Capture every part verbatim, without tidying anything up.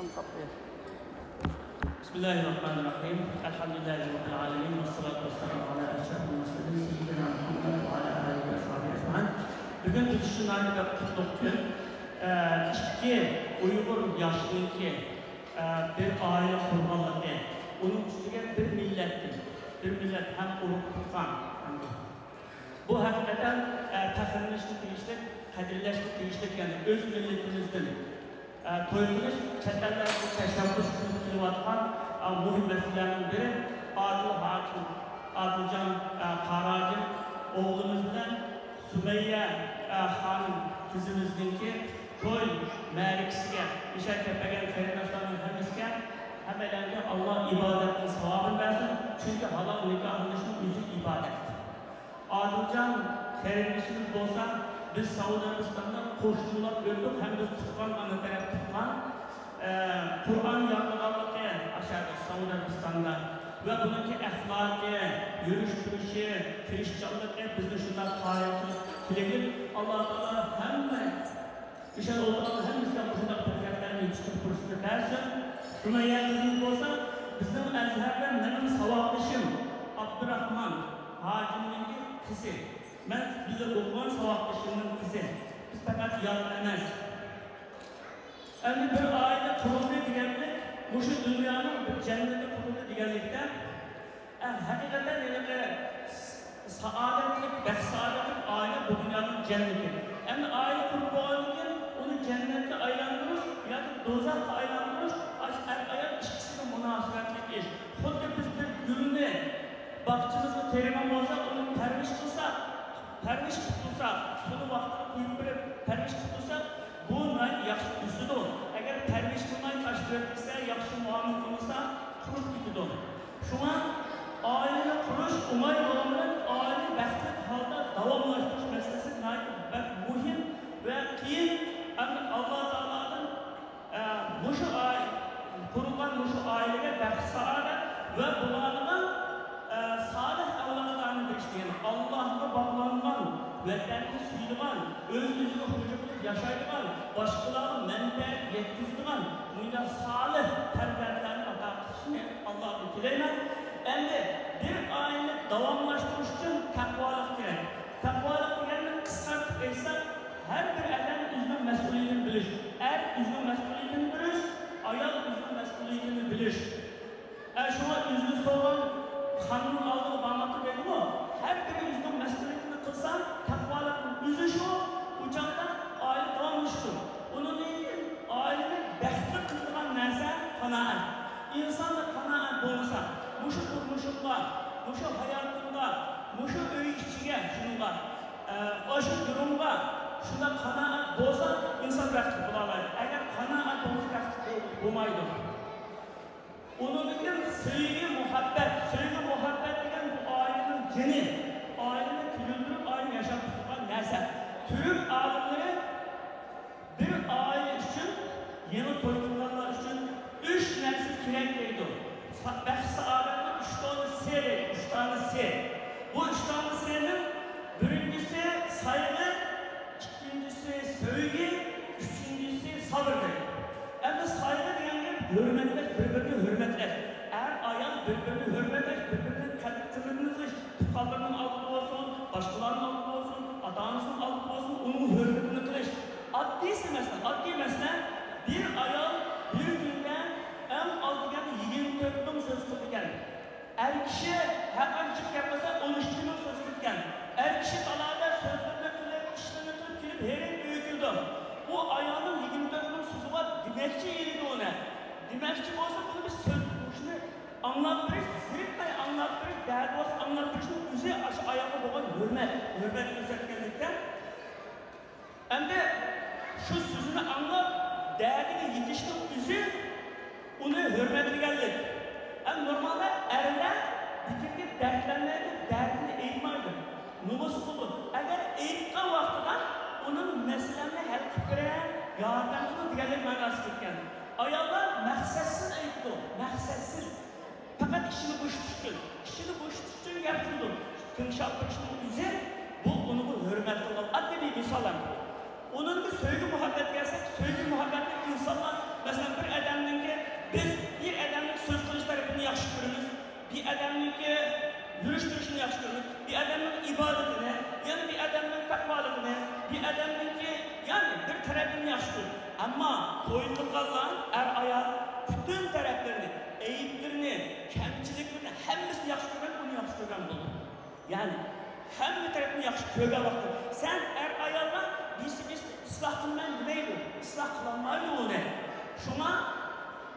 بسم الله الرحمن الرحيم. الحمد لله رب العالمين، والصلاة والسلام على أشرف المرسلين سيدنا محمد وعلى آله وصحبه أجمعين. بۈگۈن تۇتۇشى ناھايىتى بىر قۇتلۇق كۈن. ئىككى ئۇيغۇر ياشنىڭكى بىر ئائىلە قۇرغانلىقى، ئۇنىڭ ئۈستىگە بىر مىللەتتىن، بىر مىللەت ھەم ئۇرۇق تۇغقان. بۇ ھەقىقەتەن پەخىرلىنىشكە تېگىشلىك، قەدىرلەشكە تېگىشلىك، يەنى ئۆز مىللىتىمىزدىن توي قىلىش، چەت ئەللەردە تەشەببۇس قىلىپ كېلىۋاتقان مۇھىم مەسىلىلەرنىڭ بىرى. ئادىل ھاجىم، ئادىلجان قارى ھاجىم ئوغلىمىز بىلەن سۈمەييە خانىم قىزىمىزنىڭكى توي مەرىكىسىگە مۇشۇ يەرگە كەلگەن قېرىنداشلارنىڭ ھەممىسىگە، ھەممەيلەنگە ئاللا ئىبادەتنىڭ ساۋابىنى بەرسۇن. چۈنكى ھالال نىكاھلىنىشنىڭ ئۆزى ئىبادەت. ئادىلجان قېرىندىشىمىز بولسا، بىز سەئۇدى ئەرەبىستاندا قوشنىلاپ ئۆتتۇق ھەم بىز تۇغقان ئانا تەرەپ تۇغقان، ئە، قۇرئان يادلىغانلىقى ئاشۇ سەئۇدى ئەرەبىستاندا ۋە بۇنىڭكى ئەخلاقى، يۈرۈش تۇرۇشى، تىرىشچانلىقى بىزنى شۇنداق قايىل قىلىپ كېلىدۇ. ئاللا تائالا ھەممە ئىشەن ئولتۇرغان ھەممىسىگە مۇشۇنداق پەرزەنتلەرنى يېتىشتۈرۈش پۇرسىتى بەرسۇن. سۈمەييە قىزىمىز بولسا بىزنىڭ ئەزھەردە مېنىڭ ساۋاقدىشىم ئابدۇراخمان ھاجىمنىڭكى قىزى. مەن بىللە ئوقۇغان ساۋاقدىشىمنىڭ قىزى. بىز پەقەت يات ئەمەس. ئەمدى بىر ئائىلە قۇرۇلدى دېگەنلىك، مۇشۇ دۇنيانىڭ بىر جەننىتى قۇرۇلدى دېگەنلىكتە، ئە، ھەقىقەتەن ھېلىقى سائادەتلىك، بەخت سائادەتلىك ئائىلە بۇ دۇنيانىڭ جەننىتى. ئەمدى ئائىلە قۇرۇپ بولغاندىن كېيىن ئۇنى جەننەتكە ئايلاندۇرۇش ياكى دوزاخقا ئايلاندۇرۇش، ئاشۇ ئەر-ئايال ئىككىسىگە مۇناسىۋەتلىك ئىش. خۇددى بىز بىر گۈلنى باغچىمىزغا تېرىغان بولساق، ئۇنى پەرۋىش قىلساق، پەرۋىش قىلىپ تۇرساق، سۇنى ۋاقتىدا قۇيۇپ بېرىپ پەرۋىش قىلىپ تۇرساق، بۇ ناھايىتى ياخشى ئۆسىدۇ. ئەگەر پەرۋىش قىلماي تاشلىۋەتسە، ياخشى مۇئامىلە قىلمىسا، قۇرۇپ كېتىدۇ. شۇڭا ئائىلىنى قۇرۇش ئوڭاي بولغان بىلەن ئائىلىنى بەختلىك ھالدا داۋاملاشتۇرۇش مەسىلىسى ناھايىتى بەك مۇھىم ۋە قىيىن. ئەمدى ئاللا تائالادىن ئە، مۇشۇ ئائىلە، قۇرۇلغان مۇشۇ ئائىلىگە بەخت-سائادەت ۋە بۇلارنىڭ، ئە، سالىھ ئەۋلادلارنى بېرىشنى، يەنى ئاللاھقا باغلانغان، ۋەتەننى سۆيىدىغان، ئۆز-ئۆزىگە خوجا بولۇپ ياشايدىغان، باشقىلارغا مەنپەئەت يەتكۈزىدىغان مۇنداق سالىھ پەرزەنتلەرنى ئاتا قىلىشنى ئاللاھتىن تىلەيمەن. ئەمدى بىر ئائىلىنى داۋاملاشتۇرۇش ئۈچۈن تەقۋالىق كېرەك. تەقۋالىق دېگەننى قىسقارتىپ ئېيتساق، ھەر بىر ئادەم ئۆزىنىڭ مەسئۇلىيىتىنى بىلىش، ئەر ئۆزىنىڭ مەسئۇلىيىتىنى بىلىش، ئايال ئۆزىنىڭ مەسئۇلىيىتىنى بىلىش. ئە، شۇڭا ئۆزىنى سوغان خاننىڭ ئالدىغا بارماقتا دەيدىغۇ، ھەر بىرى ئۆزىنىڭ مەسئۇلىيىتىنى قىلسا، تەقۋالىقنىڭ ئۆزى شۇ، ئۇ چاغدا ئائىلە داۋاملىشىدۇ. ئۇنىڭدىن كېيىن ئائىلىنى بەختلىك قىلىدىغان نەرسە قانائەت. ئىنساندا قانائەت بولمىسا، مۇشۇ تۇرمۇشۇمغا، مۇشۇ ھاياتىمغا، مۇشۇ ئۆي ئىچىگە، شۇنىڭغا، ئە، ئاشۇ دۇرۇمغا شۇنداق قانائەت بولسا، ئىنسان بەختلىك بولالايدۇ. ئەگەر قانائەت بولمىسا، بەختلىك بولمايدۇ. ئۇنىڭدىن كېيىن سۆيگۈ، مۇھەببەت. سۆيگۈ، مۇھەببەت دېگەن بۇ ئائىلىنىڭ جېنى. ئائىلىنى كۈلۈندۈرۈپ، ئائىلىنى ياشاپ تۇرغان نەرسە. تۈرك ئالىملىرى بىر ئائىلە ئۈچۈن، يېڭى توي قىلغانلار ئۈچۈن ئۈچ نەرسە كېرەك دەيدۇ. سا-، بەخت سائادەتنىڭ ئۈچ دانە سىرى، ئۈچ دانە سىر. بۇ ئۈچ دانە سىرنىڭ بىرىنچىسى سايغۇ، ئىككىنچىسى سۆيگۈ، ئۈچىنچىسى سەۋر دەيدۇ. ئەمدى سايغۇ دېگەن گەپ ھۆرمەتلەش، بىر-بىرىنى ھۆرمەتلەش. ئەر-ئايال بىر-بىرىنى ھۆرمەتلەش، بىر-بىرىنى قەدىر-قىممىتىنى قىلىش، تۇغقانلىرىنىڭ ئالدىدا بولسۇن، باشقىلارنىڭ ئالدىدا بولسۇن، ئاتا-ئانىسىنىڭ ئالدىدا بولسۇن، ئۇنىڭ ھۆرمىتىنى قىلىش. ئاددىيسى مەسىلەن، ئاددىي مەسىلەن، بىر ئايال بىر كۈندە ئەڭ ئاز دېگەندە يىگىرمە تۆت مىڭ سۆز قىلىدىكەن. ئەر كىشى ھەرقانچە جىق گەپ قىلسا، ئون ئىككى مىڭ سۆز قىلىدىكەن. ئەر كىشى تالادا سۆزلىرىنى قىلىپ، ئىشلىرىنى قىلىپ كېلىپ، ھېرىپ ئۆيگە كىرىدۇ. بۇ ئايالنىڭ يىگىرمە تۆت مىڭ سۆزى بار دېمەكچى ئىدى ئۇنى. دېمەكچى بولسا، بۇنى بىز سۆز، شۇنى ئاڭلاپ بېرىش، زېرىكمەي ئاڭلاپ بېرىش، دەردى بولسا ئاڭلاپ بېرىشنىڭ ئۆزى ئاشۇ ئايالغا بولغان ھۆرمەت، ھۆرمەت كۆرسەتكەنلىكتە. ئەمدى شۇ سۆزىنى ئاڭلاپ، دەردىگە يېتىشنىڭ ئۆزى ئۇنى ھۆرمەتلىگەنلىك. ئەمدى نورمالدا ئەرلەر بىكىرگە دەردلەنمەيدۇ، دەردىنى ئېيتمايدۇ. نومۇس قىلىدۇ. ئەگەر ئېيتقان ۋاقتىدا ئۇنىڭ مەسىلەمنى ھەل قىلىپ بېرەي، ياردەم قىل دېگەنلىك مەناسى كەتكەن. ئاياللار مەقسەتسىز ئېيتىدۇ، مەقسەتسىز. پەقەت ئىچىنى بوشىتىش ئۈچۈن. ئىچىنى بوشىتىش ئۈچۈن گەپ قىلىدۇ. تىڭشاپ تۇرۇشنىڭ ئۆزى، بۇ ئۇنىڭغا ھۆرمەت قىلغان ئاددىي بىر مىسال ئەمەسمۇ. ئۇنىڭدىن سۆيگۈ مۇھەببەت كەلسەك، سۆيگۈ مۇھەببەتنى ئىنسانلار، مەسىلەن، بىر ئادەمنىڭ ئەمما توي قىلغانلار ئەر-ئايال پۈتۈن تەرەپلىرىنى، ئەيىبلىرىنى، كەمچىلىكلىرىنى ھەممىسىنى ياخشى كۆرگەن، ئۇنى ياخشى كۆرگەن بولىدۇ. يەنى ھەممە تەرەپنى ياخشى كۆرگەن ۋاقىتتا سەن ئەر-ئاياللار بىرسى-بىرسىنى ئىسلاھ قىلىمەن دېمەيدۇ، ئىسلاھ قىلالمايدۇ ئۇنى. شۇڭا،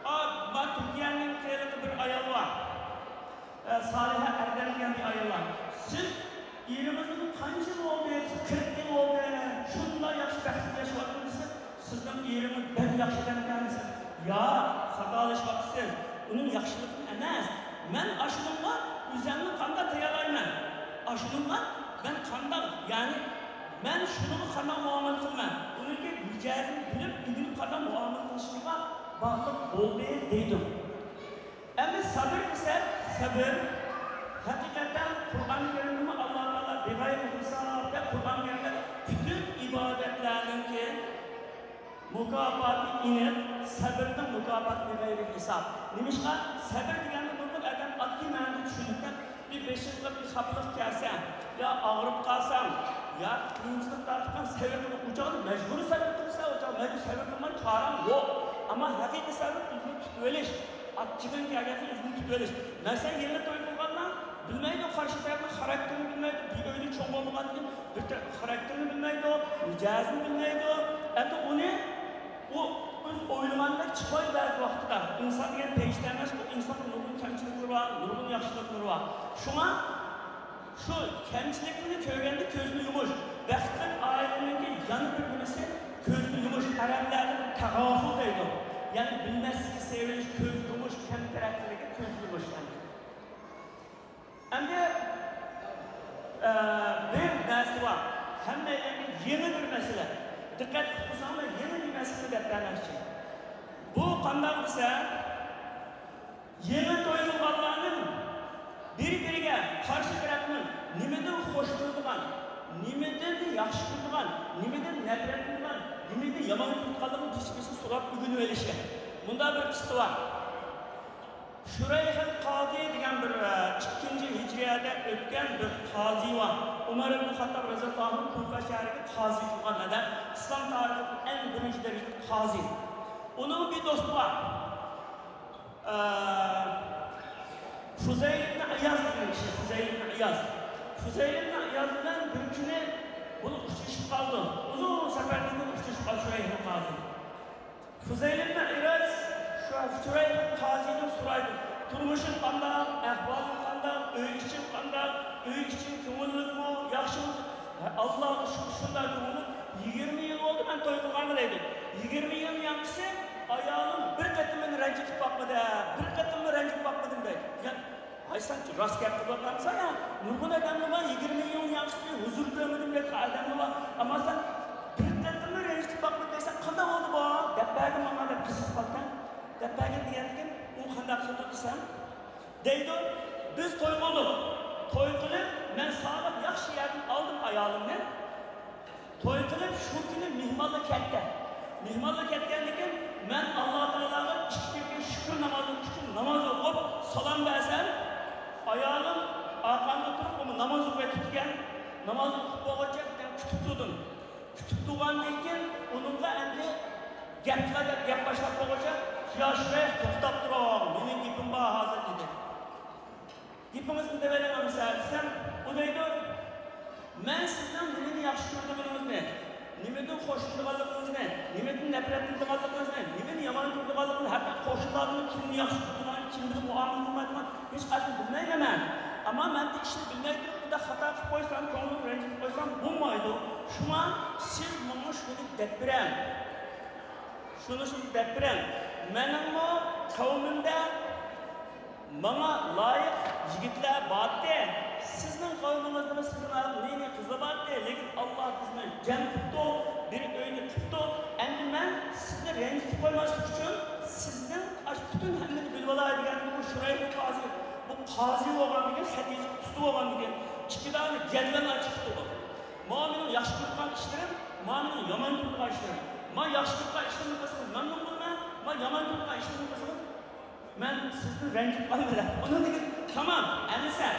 ئا، ما تۈركىيەنىڭ قېرىدا بىر ئايال بار. ئە، سالىھە ئەردەم دېگەن بىر ئايال بار. سىز ئېرىڭىزنى قانچە يىل بولدى؟ قىرىق يىل بولدى. شۇنداق ياخشى بەختلىك ياشاۋاتىمىز دېسە، سىزنىڭ ئېرىڭىز بەك ياخشى ئىكەنكەن دېسە، ياق، خاتالىشىۋاتىسىز. ئۇنىڭ ياخشىلىقىنى ئەمەس. مەن ئاشۇنىڭغا ئۆزۈمنى قانداق تەييارلايمەن؟ ئاشۇنىڭغا مەن قانداق، يەنى مەن شۇنىڭغا قانداق مۇئامىلە قىلىمەن؟ ئۇنىڭكى مىجەزىنى بىلىپ، ئۆگىنىپ قانداق مۇئامىلە قىلىشىمغا باغلىق بولدى دەيدۇ. ئەمدى سەبر دېسەك، سەبر ھەقىقەتەن قۇرئان كەرىمدىمۇ ئاللا تائالا بىغەيرى ھېساب دەپ قۇرئان كەرىمدە پۈتۈن ئىبادەتلەرنىڭكى مۇكاپاتى ئېنىق، سەبرنىڭ مۇكاپاتى بىغەيرى ھېساب. نېمىشقا؟ سەبر دېگەننى نۇرغۇن ئادەم ئاددىي مەنىدە چۈشىنىدىكەن. بىر بېشىڭغا بىر خاپىلىق كەلسە، يا ئاغرىپ قالساڭ، يا قىيىنچىلىق تارتىپ قالساڭ، سەۋر قىلىپ، ئۇ چاغدا مەجبۇرىي سەۋر قىلىسەن، ئۇ چاغدا مەجبۇرىي سەۋر قىلماي چارەڭ يوق. ئەمما ھەقىقىي سەۋر ئۆزىنى تۇتۇۋېلىش، ئاچچىقىڭ كەلگەنسېرى ئۆزىنى تۇتۇۋېلىش. مەسىلەن، يېڭى توي قىلغانلار بىلمەيدۇ، قارشى تەرەپنىڭ خاراكتېرىنى بىلمەيدۇ، بىر ئۆيدە چوڭ بولمىغاندىن كېيىن بىر تەرەپ خاراكتېرىنى بىلمەيدۇ، مىجەزىنى بىلمەيدۇ. ئەمدى ئۇنى ئۇ ئۆز ئويلىغاندەك چىقمايدۇ بەزى ۋاقىتتا. ئىنسان دېگەن پەرىشتە ئەمەس، ئۇ ئىنساننىڭ نۇرغۇن كەمچىلىكلىرى بار، نۇرغۇن ياخشىلىقلىرى بار. شۇڭا شۇ كەمچىلىكنى كۆرگەندە كۆزنى يۇمۇش. بەختلىك ئائىلىنىڭكى يەنە بىر نېمىسى كۆزنى يۇمۇش. ئەرەبلەردە بۇ تەغافۇل دەيدۇ. يەنى بىلمەسلىككە سېغىنىش، كۆز يۇمۇش، كەمتەرەپلىككە كۆز يۇمۇش. ئەمدى، ئە، بىر نەرسە بار. ھەممەيلەنگە يېڭى بىر مەسىلە. دىققەت قىلساڭلار، يېڭى بىر مەسىلىنى دەپ بەرمەكچى. بۇ قانداق دېسە، يېڭى توي قىلغانلارنىڭ بىر-بىرىگە قارشى تەرەپنىڭ نېمىدىن خوشلىنىدىغان، نېمىدىن ياخشى كۆرىدىغان، نېمىدىن نەپرەتلىنىدىغان، نېمىدىن يامان كۆرىدىغانلىقىنى بىر-بىرسىنى سوراپ ئۆگىنىۋېلىشى. مۇنداق بىر قىسسا بار. شۇرەيھىل قازى دېگەن بىر، ئىككىنچى ھىجرىيەدە ئۆتكەن بىر قازى بار. ئۆمەر ئىبن خاتتاب رەزىياللاھۇ ئەنھۇ كۇفە شەھىرىگە قازى قىلغان ئادەم. ئىسلام تارىخىدىكى ئەڭ بىرىنچى دەرىجىلىك قازى. ئۇنىڭ بىر دوستى بار. ئە، فۇزەيل ئىبن ئىياز دېگەن كىشى، فۇزەيل ئىبن ئىياز. فۇزەيل ئىبن ئىياز بىلەن بىر كۈنى بۇلار ئۇچرىشىپ قالىدۇ. ئۇزۇن سەپەردىن كېيىن ئۇچرىشىپ قالىدۇ شۇرەيھىل قازى. فۇزەيل ئىبن ئىياز شۇ شۇرەيھىل قازىدىن سورايدۇ، تۇرمۇشۇڭ قانداق، ئەھۋالىڭ قانداق، ئۆي ئىچىڭ قانداق، ئۆي ئىچىڭ كۆڭۈللۈكمۇ، ياخشىمۇ؟ ھە، ئاللاغا شۈكۈر، شۇنداق كۆڭۈل. يىگىرمە يىل بولدى مەن توي قىلغانغا دەيدۇ. يىگىرمە يىل يانغىسى ئايالىم بىر قېتىم مېنى رەنجىتىپ باقمىدى، بىر قېتىممۇ رەنجىتىپ باقمىدىم دەيدۇ. يا، ھاي سەن راست گەپ قىلىۋاتامسەن يا؟ نۇرغۇن ئادەملەر بار، يىگىرمە يىل يانغىسى ھۇزۇر كۆرمىدىم دەيدىغان ئادەملەر بار. ئەمما سەن بىر قېتىممۇ رەنجىتىپ باقمىدىم دەيسەن، قانداق بولدى بۇ؟ دەپ بەرگىن ماڭا دەپ قىزىقىپ قالىدىكەن. دەپ بەرگىن دېگەندىكىن ئۇ قانداق قىلدى دېسەم، دەيدۇ، بىز توي قىلدۇق. توي قىلىپ، مەن ساغلام ياخشى يەردىن ئالدىم ئايالىمنى. توي قىلىپ، شۇ كۈنى مېھمانلار كەتتى. مېھمانلار كەتكەندىن كېيىن، مەن ئاللا تائالاغا ئىككى رەكەت شۈكۈر نامازى ئۈچۈن ناماز ئوقۇپ، سالام بەرسەم، ئايالىم ئارقامدا تۇرۇپ، ئۇمۇ ناماز ئوقۇۋېتىپتىكەن. ناماز ئوقۇپ بولغۇچە كۈتۈپ تۇردۇم. كۈتۈپ تۇرغاندىن كېيىن ئۇنىڭغا ئەمدى گەپ قىلا دەپ گەپ باشلاپ بولغۇچە، يا شۇرەيھ، توختاپ تۇرۇڭ، مېنىڭ گېپىم بار ھازىر دېدى. گېپىڭىزنى دېۋېرىڭ ئەمىسە دېسەم، ئۇ دەيدۇ، مەن سىزنىڭ نېمىنى ياخشى كۆرىدىغىنىڭىزنى، نېمىدىن خوشلىنىدىغانلىقىڭىزنى، نېمىدىن نەپرەتلىنىدىغانلىقىڭىزنى، نېمىنى يامان كۆرىدىغانلىقىڭىزنى، ھەتتا قوشنىلاردىن كىمنى ياخشى كۆرىدىغان، كىم بىلەن مۇئامىلە قىلمايدىغان، ھېچقايسىنى بىلمەيمەن مەن. ئەمما مەن بىر ئىشنى بىلمەي تۇرۇپ، بۇنداق خاتا قىلىپ قويسام، كۆڭلۈڭنى رەنجىتىپ قويسام بولمايدۇ. شۇڭا سىز ماڭا شۇنى دەپ بېرىڭ. شۇنى شۇنى دەپ بېرىڭ. مېنىڭمۇ قەۋمىمدە ماڭا لايىق يىگىتلەر بارتى. سىزنىڭ قەۋمىڭىزدىمۇ سىزنىڭ نى-نى قىزلار بارتى. لېكىن ئاللا بىزنى جەم قىپتۇ، بىر ئۆينى قىپتۇ. ئەمدى مەن سىزنى رەنجىتىپ قويماسلىق ئۈچۈن سىزنىڭ ئاشۇ پۈتۈن ھەممىنى بىلىۋالاي دېگەندىن بۇ شۇرەيھۇل قازى، بۇ قازى بولغاندىن كېيىن، خەدىجە ئۇستا بولغاندىن كېيىن ئىككى دانە جەدۋەل چىقىپتۇ. مانا مېنىڭ ياخشى كۆرىدىغان ئىشلىرىم، مانا مېنىڭ يامان كۆرىدىغان ئىشلىرىم. مانا ياخشى كۆرىدىغان ئىشلىرىمنى قىلسىڭىز مەمنۇن بولىمەن، مانا يامان كۆرىدىغان ئىشلىرىمنى قىلسىڭىز مەن سىزدىن رەنجىپ قالىمەن دەپ. ئۇنىڭدىن كېيىن تامام، ئەمىسە،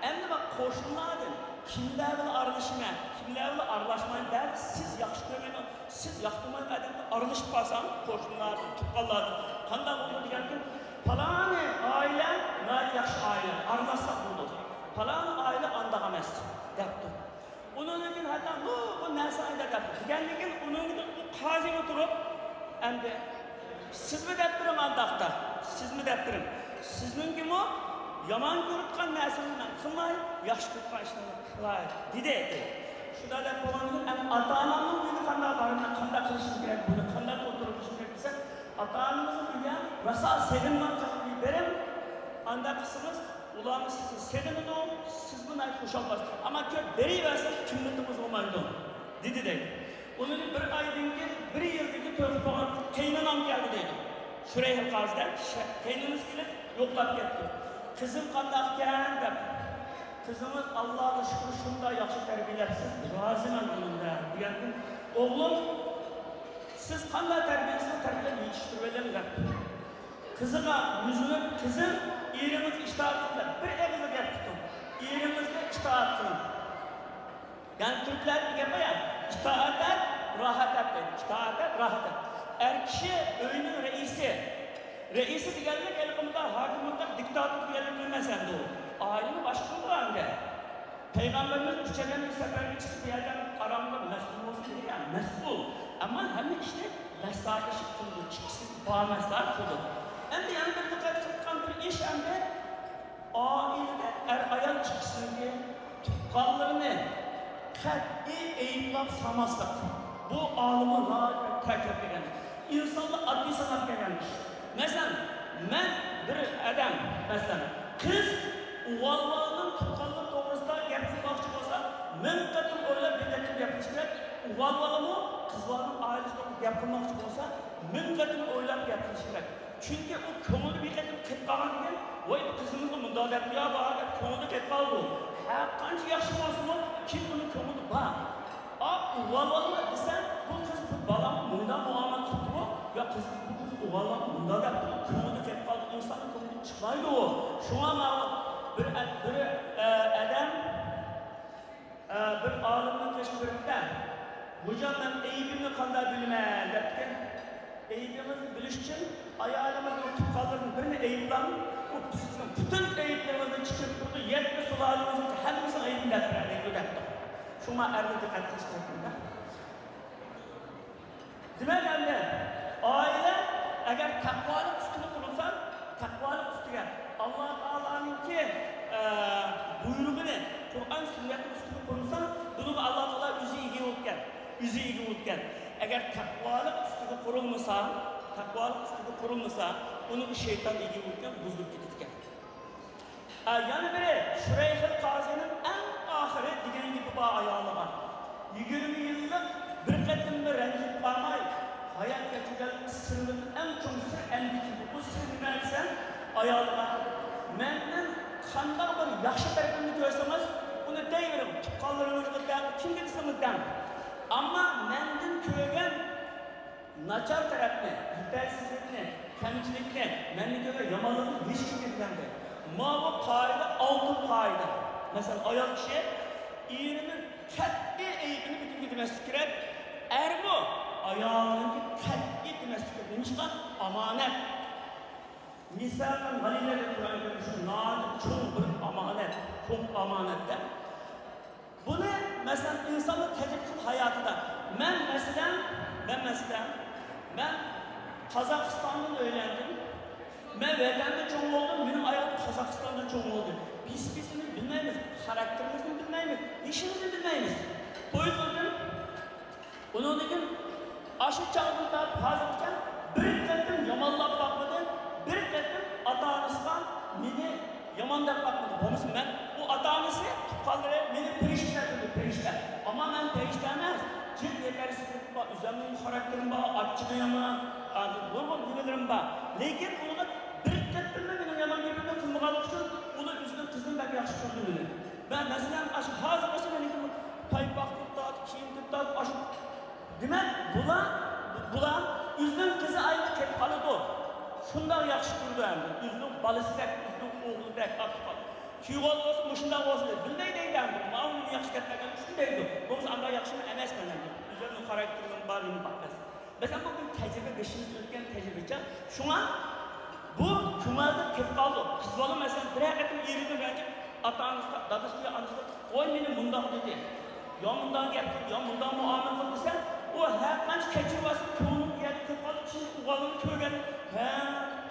ئەمدى مانا قوشنىلاردىن كىملەر بىلەن ئارىلىشىمەن، كىملەر بىلەن ئارىلاشمايمەن دەپ سىز ياخشى كۆرمەيدىغان سىز ياقتۇرمايدىغان ئادەمگە ئارىلىشىپ قالساڭ، قوشنىلاردىن، تۇغقانلاردىن، قانداق بولىدۇ دېگەندىكىن، پالانى ئائىلە ناھايىتى ياخشى ئائىلە، ئارىلاشساق بولىدۇ. پالانى ئائىلە ئانداق ئەمەس، دەپتۇ. ئۇنىڭدىن كېيىن ھەتتا نۇرغۇن نەرسە ئايدا دەپتۇ. دېگەندىن كېيىن ئۇنىڭ ئۇ قازىمۇ تۇرۇپ، ئەمدى سىزمۇ دەپ بېرىڭ ئانداقتا، سىزمۇ دەپ بېرىڭ. سىزنىڭكىمۇ يامان كۆرۈۋاتقان نەرسىنى مەن قىلماي، ياخشى كۆرۈۋاتقان ئىشلارنى قىلاي، دېدى. شۇنداق دەپ بولغاندىن كېيىن، ئەمدى ئاتا-ئانامنىڭ ئۆيىگە قانداق بارىمەن، قانداق قىلىشىم كېرەك، بۇنى قانداق كولترول قىلىشىم كېرەك دېسە، ئاتا-ئانىمىزنىڭ ئۆيىگە راسا سېغىنماي قېلىپ بېرىڭ. ئانداق قىلسىڭىز، ئۇلارمۇ سىزنى سېغىنىدۇ، سىزمۇ ناھايىتى خۇشال بولىسىز. ئەمما كۆپ بېرىۋەرسىڭىز، قىممىتىڭىز بولمايدۇ، دېدى دەيدۇ. ئۇنىڭ بىر ئايدىن كېيىن، بىر يىلدىن كېيىن تۆھپە بولغان قېينانام كەلدى دەيدۇ. شۇرەيھىل قازىدە قېينىنىمىز كېلىپ يوقلاپ كەتتى. قىزىم قانداقكەن دەپ. قىزىڭىز ئاللاغا شۈكۈر شۇنداق ياخشى تەربىيەلەپسىز، رازىمەن ئۇنىڭدىن دېگەندىن، ئوغلۇم سىز قانداق تەربىيەلىسىڭىز تەربىيەلەپ يېتىشتۈرۈۋېلىڭ دەپ. قىزىغا يۈزلىنىپ، قىزىم، ئېرىڭىزگە ئىتائەت قىلىڭ دەپ بىر ئېغىزلا گەپ قىلدىم. ئېرىڭىزگە ئىتائەت قىلىڭ. يەنى تۈركلەردە گەپ بار يا، ئىتائەت ئەت، راھەت ئەت دەيدۇ. ئىتائەت ئەت، راھەت ئەت. ئەر كىشى ئۆينىڭ رەئىسى. رەئىسى دېگەنلىك ھېلىقى مۇنداق ھاكىم، مۇنداق دىكتاتور دېگەنلىك ئەمەس ئەمدى ئۇ. ئائىلىنى باشقۇرىدۇ ئەمدى. پەيغەمبىرىمىز ئۈچ ئادەمگە سەپەرگە چىقىپ، بۇ يەردە قاراڭغۇ مەسئۇل بولسا دېگەن، مەسئۇل. ئەمما ھەممە ئىشنى مەسلىھەتلىشىپ قىلىدۇ، ئىككىسى بار مەسلىھەت قىلىدۇ. ئەمدى يەنە بىر دىققەت قىلىدىغان بىر ئىش ئەمدى، ئائىلىدە ئەر-ئايال ئىككىسىنىڭكى تۇغقانلىرىنى قەتئىي ئەيىبلەپ سالماسلىق. بۇ ئالىملار ناھايىتى تەكىتلىگەن، ئىنسانلار ئاددىي ساناپ كەلگەن ئىش. مەسىلەن، مەن بىر ئادەم، مەسىلەن، قىز ئۇۋالىۋالىنىڭ تۇغقانلىرى توغرىسىدا گەپ قىلماقچى بولسا، مىڭ قېتىم ئويلاپ، بىر قېتىم گەپ قىلىش كېرەك. ئۇۋالىۋالىمۇ قىزلارنىڭ ئائىلىسى توغرىسىدا گەپ قىلماقچى بولسا، مىڭ قېتىم ئويلاپ گەپ قىلىش كېرەك. چۈنكى ئۇ كۆڭلىدە بىر قېتىم قېتىپ قالغاندىن كېيىن، ۋاي، بۇ قىزىمىزغا مۇنداق دەپتۇ يا، بار دەپ كۆڭلىدە قېتىپ قالىدۇ. ھەر قانچە ياخشى بولسىمۇ، كېيىن ئۇنىڭ كۆڭلىدە بار. ئا، ئۇۋالىۋالما دېسەم، بۇ قىز بۇ بالامغا مۇنداق مۇئامىلە قىپتۇ، يا قىز، بۇ قىز ئۇۋالىۋالما مۇنداق دەپتۇ، كۆڭلىدە قېتىپ قالىدۇ، ئىنساننىڭ كۆڭلىدىن چىقمايدۇ ئۇ. شۇڭا ماۋۇ بىر، بىر، ئە، ئادەم ئە، بىر ئالىمنىڭ قېشىغا بېرىپتە، «خوجام، مەن ئەيىبىمنى قانداق بىلىمەن؟» دەپتىكەن. ئەيىبىڭىزنى بىلىش ئۈچۈن ئايالىڭىزنىڭ تۇغقانلىرىدىن بىرىنى ئەيىبلەڭ. ئۇ سىزنىڭ پۈتۈن ئەيىبلىرىڭىزنى چىقىرىپ تۇرىدۇ، يەتتە سۇلالىڭىزنىڭ ھەممىسىنىڭ ئەيىبىنى دەپ بېرەلەيدۇ دەپتۇ. شۇڭا ئەرلەر دىققەت قىلىش كېرەك بۇندا. دېمەك، ئەمدى ئائىلە ئەگەر تەقۋالىق ئۈستىگە قۇرۇلسا، تەقۋالىق ئۈستىگە، ئاللا تائالانىڭكى، ئە، بۇيرۇقىنى، قۇرئان سۈننەتنىڭ ئۈستىگە قۇرۇلسا، بۇنىڭغا ئاللا تائالا ئۆزى ئىگە بولىدىكەن، ئۆزى ئىگە بولىدىكەن. ئەگەر تەقۋالىق ئۈستىگە قۇرۇلمىسا، تەقۋالىق ئۈستىگە قۇرۇلمىسا، ئۇنىڭغا شەيتان ئىگە بولىدىكەن، بۇزۇلۇپ كېتىدىكەن. ئە، يەنە بىرى، شۇرەيھىل قازىنىڭ ئەڭ ئاخىرى دېگەن گېپى بار ئايالىغا. يىگىرمە يىللىق بىر قېتىممۇ رەنجىپ قالماي، ھايات كەچۈرگەن سىرلىرىدىن ئەڭ چوڭ سىر ئەندىكىن. بۇ سىر نېمە دېسە، ئايالىغا، مەندىن قانداق بىر ياخشى تەرىپىمنى كۆرسىڭىز، ئۇنى دەيۋېرىڭ، تۇغقانلىرىڭىزغا دەڭ، كىمگە دېسىڭىز دەڭ. ئەمما مەندىن كۆرگەن ناچار تەرەپنى، يېتەرسىزلىكنى، كەمچىلىكنى، مەندىن كۆرگەن يامانلىقنى ھېچكىمگە دېمەڭ دەيدۇ. ماۋۇ قائىدە ئالتۇن قائىدە. مەسىلەن، ئايال كىشى ئېرىنىڭ قەتئىي ئەيىبىنى بىر كىمگە دېمەسلىكى كېرەك، ئەرمۇ ئايالىنىڭكى قەتئىي دېمەسلىكى كېرەك. نېمىشقا؟ ئامانەت. مىساقەن غەلىزە دەپ قۇرئان كەرىمدە شۇ ناھايىتى چوڭ بىر ئامانەت، چوڭ ئامانەت دەپ. بۇنى، مەسىلەن، ئىنسانلار تەجرىبە قىلىپ ھاياتىدا. مەن، مەسىلەن، مەن، مەسىلەن، مەن قازاقىستاندىن ئۆيلەندىم. مەن ۋەتەندە چوڭ بولدۇم، مېنىڭ ئايالىم قازاقىستاندا چوڭ بولدى. بىز بىرىمىزنى بىلمەيمىز، خاراكتېرىمىزنى بىلمەيمىز، ئىشىمىزنى بىلمەيمىز. توي قىلدىم. ئۇنىڭدىن كېيىن ئاشۇ چاغدىن تارتىپ ھازىرغىچە بىر قېتىم يامانلاپ باقمىدى، بىر قېتىم ئاتا-ئانىسىغا مېنى يامان دەپ باقمىدى. بولمىسا مەن، ئۇ ئاتا-ئانىسى، تۇغقانلىرى مېنى پەرىشتە دېدى، پەرىشتە. ئەمما مەن پەرىشتە ئەمەس، جىق يېتەرسىزلىكىم بار، ئۆزۈمنىڭ خاراكتېرىم بار، ئاچچىقى يامان، نۇرغۇن نېمىلىرىم بار. لېكىن ئۇنىڭغا بىر قېتىممۇ مېنىڭ يامان گېپىمنى قىلمىغانلىقى ئۈچۈن ئۇنى ئۆزىنىڭ قىزىنى بەك ياخشى كۆردى مېنى. مەن، مەسىلەن، ئاشۇ ھازىرغىچە مېنىڭكى پايپاقتىن تارتىپ، كىيىمدىن تارتىپ، ئاشۇ، دېمەك، بۇلار، بۇلار ئۆزىنىڭ قىزى ئاينى كەپ قالىدۇ. شۇنداق ياخشى كۆرىدۇ ئەمدى. ئۆزىنىڭ بالىسىدەك، ئۆزىنىڭ ئوغلىدەك ئاپىقى. تۇيغۇ بولسا مۇشۇنداق بولسا دەيدۇ. بىلمەي دەيدۇ ئەمدى. ماۋۇ مېنى ياخشى دەپ بەرگەن ئۈچۈن دەيدۇ. بولمىسا ئانداق ياخشىمۇ ئەمەسمەن ئەمدى. ئۆزۈمنىڭ خاراكتېرىم بار، نېمە بار ئەمەس. مەسىلەن، بۇ بىر تەجرىبە، بېشىمىزدىن ئۆتكەن تەجرىبىچە. شۇڭا بۇ كۆڭۈلدە كېلىپ قالىدۇ. قىز بالا، مەسىلەن، بىرەر قېتىم ئېرىدىن رەنجىپ، ئاتا-ئانىسىغا، دادىسىغا، ئانىسىغا، «قوي مېنى مۇنداق» دېدى. يا مۇنداق گەپ قىل، يا مۇنداق مۇئامىلە قىل دېسە، ئۇ ھەر قانچە كەچۈرۈۋالسا، كۆڭلى ئۇ يەردە كېلىپ قالىدۇ. كېيىن ئۇ بالىنى كۆرگەندە، ھە،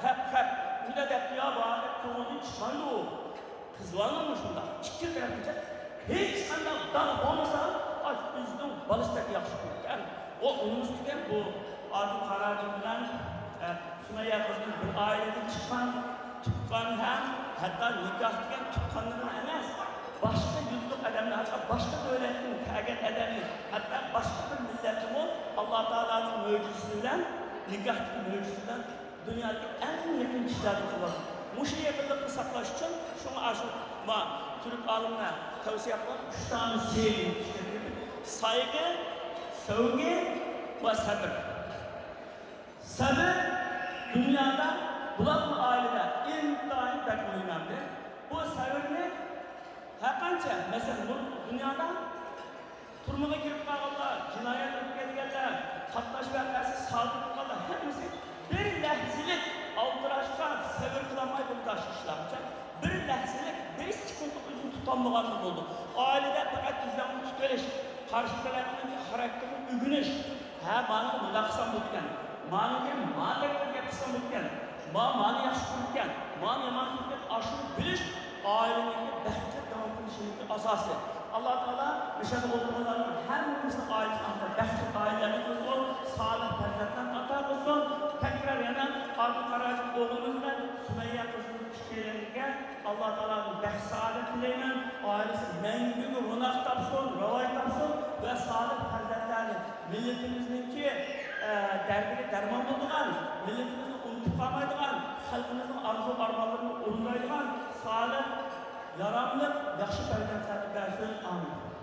ھەپ، ھەپ، مۇنداق دەپتۇ يا، بار دەپ كۆڭلىدىن چىقمايدۇ ئۇ. قىز بالىنىڭ مۇشۇنداق ئىككى تەرەپلىمە ھېچقانداق داغ بولمىسا، ئاشۇ ئۆزىنىڭ بالىسىدەك ياخشى كۆرىدىكەن. ئۇ ئۇنىمىسىدىكەن بۇ ئادىل قاراجىم بىلەن، ئە، سۈمەييە قىزنىڭ بىر ئائىلىدىن چىققان، تۇغقان ھەم ھەتتا نىكاھ دېگەن تۇغقانلىرىنى ئەمەس، باشقا يۇرتلۇق ئادەمنى، ھەتتا باشقا دۆلەتتىن كەلگەن ئادەمنى، ھەتتا باشقا بىر مىللەتنىمۇ ئاللا تائالانىڭ مۆجىزىسى بىلەن، نىكاھتىكى مۆجىزىسى بىلەن دۇنيادىكى ئەڭ يېقىن كىشىلەردىن قىلىۋاتىدۇ. مۇشۇ يېقىنلىقنى ساقلاش ئۈچۈن، شۇڭا ئاشۇ ما تۈرك ئالىملار تەۋسىيە قىلغان ئۈچ دانە سېغىن، سايغى، سۆۋگى ۋە سەبر. سەۋر دۇنيادا بۇلارنىڭ ئائىلىدە ئىنتايىن بەك مۇھىم ئەمدى. بۇ سەۋرنى ھەرقانچە، مەسىلەن، بۇ دۇنيادا تۈرمىگە كىرىپ قالغانلار، جىنايەت ئۆتكۈزگەنلەر، قاتناش ۋەقەسى سادىر قىلغانلار ھەممىسى بىر لەھزىلىك ئالدىراشقا سەۋر قىلالماي بۇ تاشقى ئىشلارغىچە، بىر لەھزىلىك، بىر سېكۇنتلۇق ئۆزىنى تۇتالمىغاندىن بولىدۇ. ئائىلىدە پەقەت ئۆزلەرنى تۇتۇۋېلىش، قارشى تەرەپنىڭ خاراكتېرىنى ئۆگىنىش، ھە، مانا مۇنداق قىلسام بولىدىكەن، مانا مانا گەپ قىلسام بولىدىكەن، ما مانا ياخشى كۆرىدىكەن، مانا يامان كۆرىدىكەن، ئاشۇنى بىلىش ئائىلىنىڭكى بەختلىك داۋام قىلىشىنىڭكى ئاساسى. ئاللا تائالا مۇشۇ يەردە ئولتۇرغانلارنىڭ ھەممىمىزنىڭ ئائىلىسىنى ئاللا بەختلىك ئائىلىلەرنى قىلسۇن، سالىھ پەرزەنتلەرنى ئاتا قىلسۇن. تەكرار يەنە ئادىل قاراجىم ئوغلىمىز بىلەن سۈمەييە قىزىمىز ئىككىيلەنگە ئاللا تائالادىن بەخت سائادەت تىلەيمەن. ئائىلىسى مەڭگۈگە روناق تاپسۇن، راۋاج تاپسۇن ۋە سالىھ پەرزەنتلەرنى مىللىتىمىزنىڭكى، ئە، دەردىگە دەرمان بولىدىغان، مىللىتىمىزنى ئۇنتۇپ قالمايدىغان، خەلقىمىزنىڭ ئارزۇ ئارمانلىرىنى ئورۇندايدىغان سالىھ، ياراملىق، ياخشى پەرزەنتلەرنى بەرسۇن. ئامىن.